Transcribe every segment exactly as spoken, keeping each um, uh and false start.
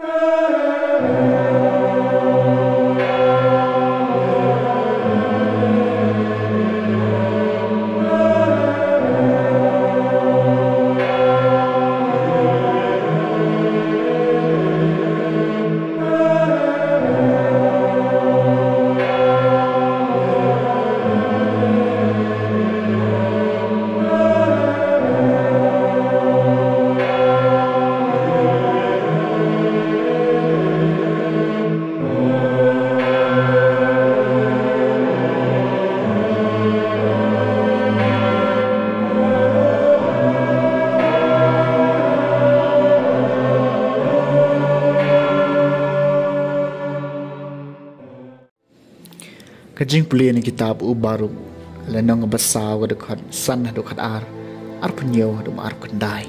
Ka jingpule na kitab u Baruk, lynnong ba saw, ka dkhot san haduh khat ar, arphew hynñiew haduh arphew khyndai.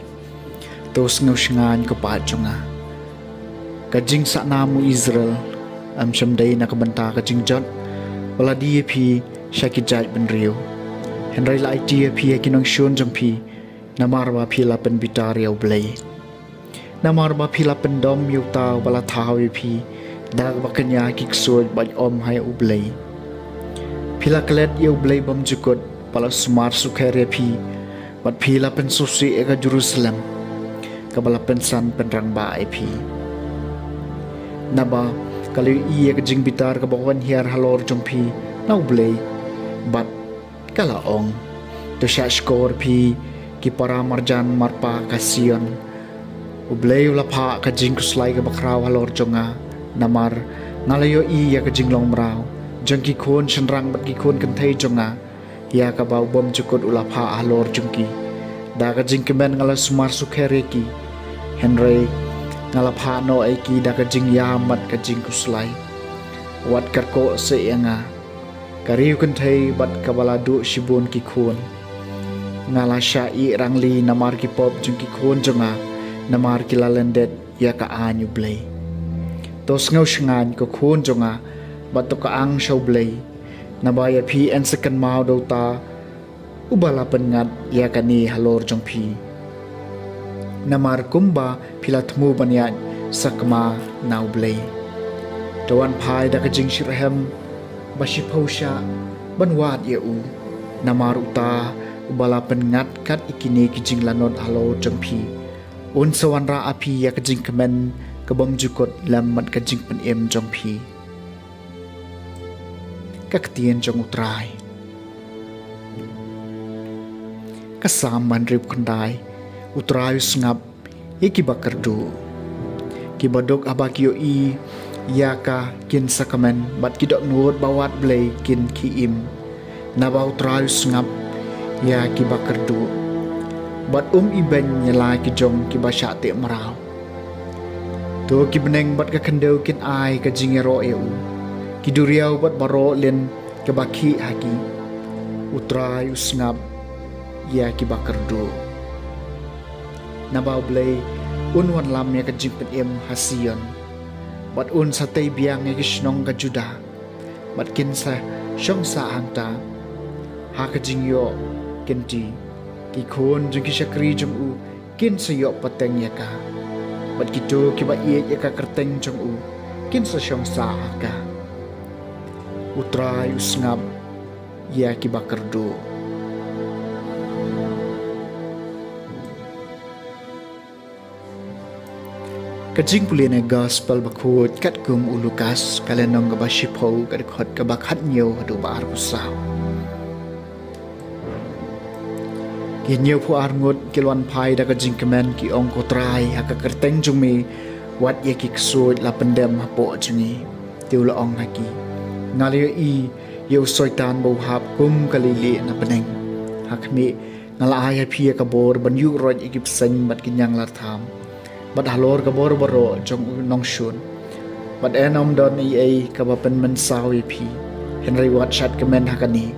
To sngewshngaiñ ko paid jong nga. Ka jingsahnam u Israel, ym shym dei na ka bynta ka jingjot ba la die ïa phi sha ki jaid bynriew. Hynrei la aiti ïa phi ha ki nongshun jong phi, namar ba phi la pynbitar ïa U Blei. Namar ba phi la pyndom ïa uta uba la thaw ïa phi da kaba kñia ki ksuid bad ym ïa U Blei. Phi la klet ïa U Blei bymjukut, ba la sumar sukher ïa phi, bad phi la pynsngewsih ïa ka Jerusalem, kaba la pynsan pynrangbah ïa phi. Naba ka la ïohi ïa ka jingbitar kaba wan hiar halor jong phi na U Blei, bad ka la ong: To shah shkor phi, ki para marjan marpa ka Sion. U Blei u la phah ka jingkhuslai kaba khraw halor jong nga, namar nga la ïohi ïa ka jinglong mraw jong ki khun shynrang bad ki khun kynthei jong nga, ïa kaba u bymjukut u la phah halor jong ki. Da ka jingkmen nga la sumar sukher ïa ki, hynrei nga la phah noh ïa ki da ka jingïam bad ka jingkhuslai. Wat kyrkhu seh ïa nga, ka riewkynthei bad kaba la duh shibun ki khun. Nga la shah ïeh rangli namar ki pop jong ki khun jong nga, namar ki la lyndet ïa ka aiñ U Blei. To sngewshngaiñ ko khun jong nga, bad to kyang sha U Blei, naba ïa phi yn sa kynmaw da uta uba la pynngat ïa kane halor jong phi. Namar kumba phi la thmu ban ïaid sakma na U Blei, to wan phai da ka jingshitrhem ba shiphew shah ban wad ïa u. Namar uta uba la pynngat kat ïa kine ki jinglanot halor jong phi, un sa wanrah ïa phi ïa ka jingkmen ka bymjukut lem bad ka jingpynim jong phi. Ka ktien jong U Trai. Ka Salm ba hynriewphew khyndai. U Trai u sngap ïa kiba kyrduh. Kiba duk haba ki ïohi ïa ka kin sa kmen, bad ki dohnud ba wad Blei kin khie im. Naba U Trai u sngap ïa kiba kyrduh, bad um ibeiñ ïa la ki jong kiba shah teh mraw. To ki bneng bad ka khyndew kin ai ka jingïaroh ïa u, ki duriaw bad baroh lin kaba khih ha ki. U Trai u sngap ïa kiba kyrduh. Naba U Blei un wanlam ïa ka jingpynim ha Sion, bad un sa tei biang ïa ki shnong ka Judah, bad kin sa shong sah hangta. Ha ka jingïoh kynti, ki khun jong ki shakri jong u kin sa ïoh pateng ïa ka, bad kito kiba ïeit ïa ka kyrteng jong u kin sa shong sah ha ka. U Trai u sngap ïa kiba kyrduh. Ka jingpule na Gospel bakhuid katkum u Lukas, ka lynnong kaba shiphew, ka dkhot kaba khathynñiew haduh ba arphew saw. Ki hynñiewphew ar ngut ki la wan phai da ka jingkmen, ki ong: Ko Trai, ha ka kyrteng jong me, wat ïa ki ksuid la pyndem hapoh jong ngi. Te u la ong ha ki: Nga la ïohi ïa u Soitan ba u hap kum ka leilieh na bneng. Ha khmih, nga la ai ha phi ïa ka bor ban ïuh roit ïa ki bseiñ bad ki ñianglartham, bad halor ka bor baroh jong u nongshun. Bad yn ym don ei ei kaba pynmynsaw ïa phi, hynrei wat shad kmen ha kane,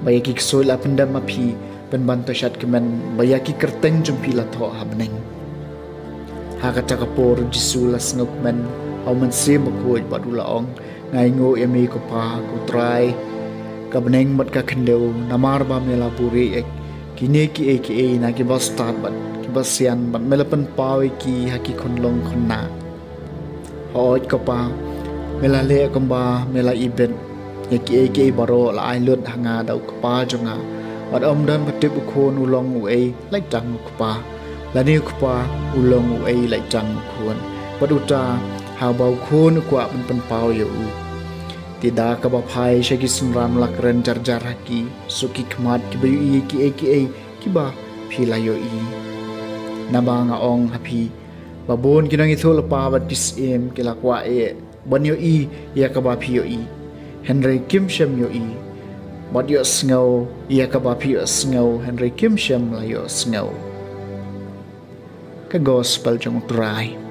ba ïa ki ksuid la pyndem ha phi, pynban to shad kmen ba ïa ki kyrteng jong phi la thoh ha bneng. Ha kata ka por U Jisu u la sngewkmen ha U Mynsiem Bakhuid bad u la ong: Nga ainguh ïa me ko Pa, ko Trai ka bneng bad ka khyndew, namar ba me la buhrieh ïa kine kiei kiei na kiba stad bad kiba sian, bad me la pynpaw ïa ki ha ki khunlung khynnah. Hooid ko Pa, me la leh kumba me la ibit. Ïa kiei kiei baroh la ai lut ha nga da u Kpa jong nga. Bad ym don ba tip u Khun u long uei lait tang u Kpa, lane u Kpa u long uei lait tang u Khun, bad uta haba u Khun u kwah ban pynpaw ïa u. Te da kaba phai sha ki synran, la kren jar jar ha ki, suk ki khmat kiba ïohi ïa kiei kiei kiba phi la ïohi. Naba nga ong ha phi ba bun ki nongïathuhlypa bad ki syiem ki la kwah eh ban ïohi ïa kaba phi ïohi, hynrei kim shym ïohi, bad ïohsngew ïa kaba phi ïohsngew, hynrei kim shym la ïohsngew. Ka Gospel jong U Trai.